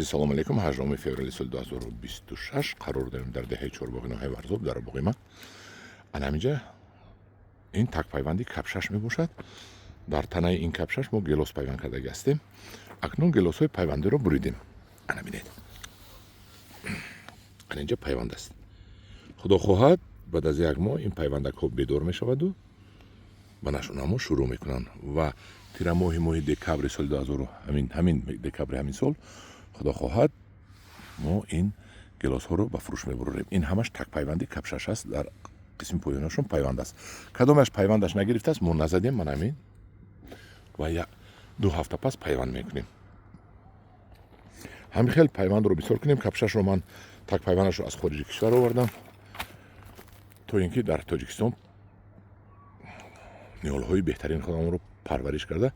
Салому алейкум. 18 феврали соли 2026 қарор дорем дар деҳаи Чорбоғи, ноҳияи Варзоб, дар боғи ман. Ана ҳаминҷа ин такпайванди капшаш мебошад. Дар танаи ин капшаш мо гелос пайванд кардаги ҳастем. Акнун гелосҳои пайвандиро буридем. Ана бинед, ана инҷа пайванд аст. Худо хоҳад, баъд аз як моҳ ин пайвандакҳо бедор мешаваду ба нашъунамо шурӯъ мекунанд ва тирамоҳи, моҳи декабри соли 2000, ҳамин декабри ҳамин сол, худо хоҳад, мо ин гелосҳоро ба фурӯш мебурорем. Ин ҳамаш такпайванди капшаш аст, дар қисми поёнашон пайванд аст. Кадомаш пайвандаш нагирифтааст, мо назадем. Ман ҳамин ва 2 ҳафта пас пайванд мекунем. Ҳамин хел пайвандро бисёр кунем. Капшашро ман такпайвандашро аз хориҷи кишвар овардам, то ин ки дар Тоҷикистон ниҳолҳои беҳтарини худамонро парвариш карда,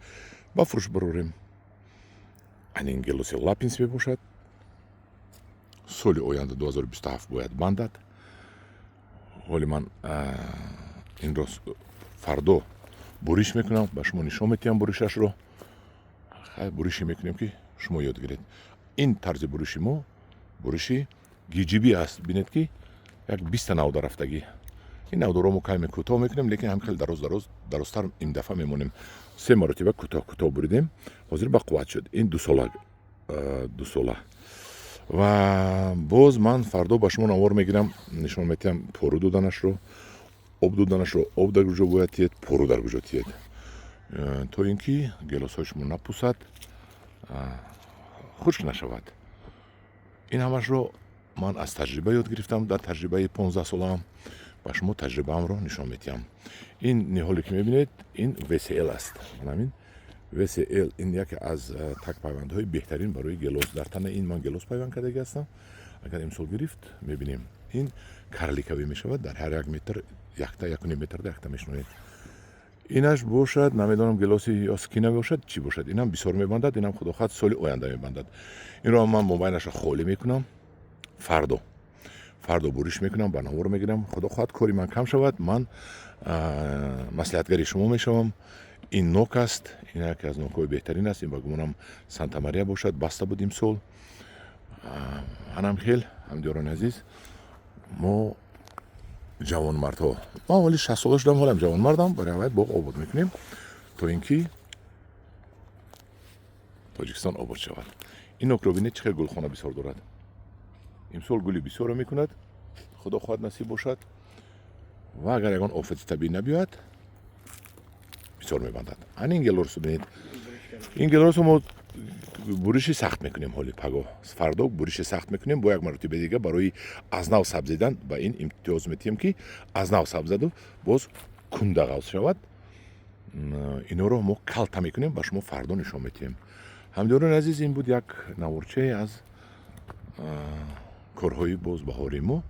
ба фурӯш барорем. Ин гелоси Лапинс мебошад. Соли оянда, 2027, бояд бандад. Ҳоли ман инро фардо буриш мекунам, ба шумо нишон метиҳам буришашро. Бурише мекунем, ки шумо ёд гиред. Ин тарзи буриши мо буриши гиҷибӣ аст. Бинед, ки як 20-та навда рафтагӣ. Ин навдоро мо каме кӯтоҳ мекунем, лекин ҳам хеле дароз, дароз, дарозтар ин дафъа мемонем. Се маротиба кӯтоҳ кӯтоҳ буридем, ҳозир ба қувват шуд. Ин 2 сола, 2 сола. Ва боз ман фардо ба шумо навор мегирам, нишон метиҳам пору доданашро, об доданашро, об дар куҷо бояд тиҳед, пору дар куҷо тиҳед, то ин ки гелосҳои шумо напусад, хушк нашавад. Ин ҳамашро ман аз таҷриба ёд гирифтам. Дар таҷрибаи 15 солаам ба шумо таҷрибаамро нишон медиҳам. Ин ниҳоле, ки мебинед, ин ВСЛ аст. Ҳамин ВСЛ, ин яке аз такпайвандҳои беҳтарин барои гелос. Дар танаи ин ман гелос пайванд кардаги ҳастам. Агар имсол гирифт, мебинем. Ин карликовый мешавад, дар ҳар 1 метр якта, 1.5 метрда якта мешунавед. Инаш бошад, намедонам, гелоси ёскина бошад, чӣ бошад. Инам бисёр мебандад, инам, худо хоҳад, соли оянда мебандад. Инро ман мобайнаша холӣ мекунам. Фардо буриш мекунам, ба навор мегирам. Худо хоҳад, кори ман кам шавад, ман маслиҳатгари шумо мешавам. Ин нок аст, ин яке аз нокҳои беҳтарин аст. Ин ба гумонам Санта Мария бошад, баста буд имсол. Анам хел, ҳамдиёрони азиз, мо ҷавонмардҳо, ман ҳоли 60 сола шудам, ҳолам ҷавонмардам, барои ҳамаи боғ обод мекунем, то ин ки Тоҷикистон обод шавад. Ин нокро бинед, чӣ хел гулхона бисёр дорад. Имсол гули бисёро мекунад, худо хоҳад, насиб бошад, ва агар ягон офати табиӣ набиёяд, бисёр мебандад. Ан ин гелорсо бинед. Ин гелорсо мо буриши сахт мекунем. Ҳоли пагоҳ, фардо буриши сахт мекунем бо як маротиба дига барои аз нав сабзидан. Ба ин имтиёз метиҳем, ки аз нав сабзаду боз кунда ғавз шавад. Инҳоро мо калта мекунем, ба шумо фардо нишон метиҳем. Ҳамдиёрони азиз, ин буд як наворчае аз корҳои бозбаҳории мо.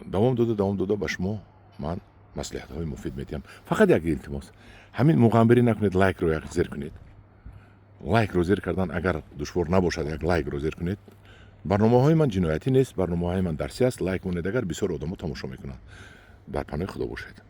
Давом дода, давом дода ба шумо ман маслиҳатҳои муфид медиҳам. Фақат як илтимос: ҳамин муғамбирӣ накунед, лайкро як зер кунед. Лайкро зер кардан агар душвор набошад, як лайкро зер кунед. Барномаҳои ман ҷиноятӣ нест, барномаҳои ман дарсӣ аст. Лайк монед агар, бисёр одамо тамошо мекунанд. Дар паноҳи Худо бошед.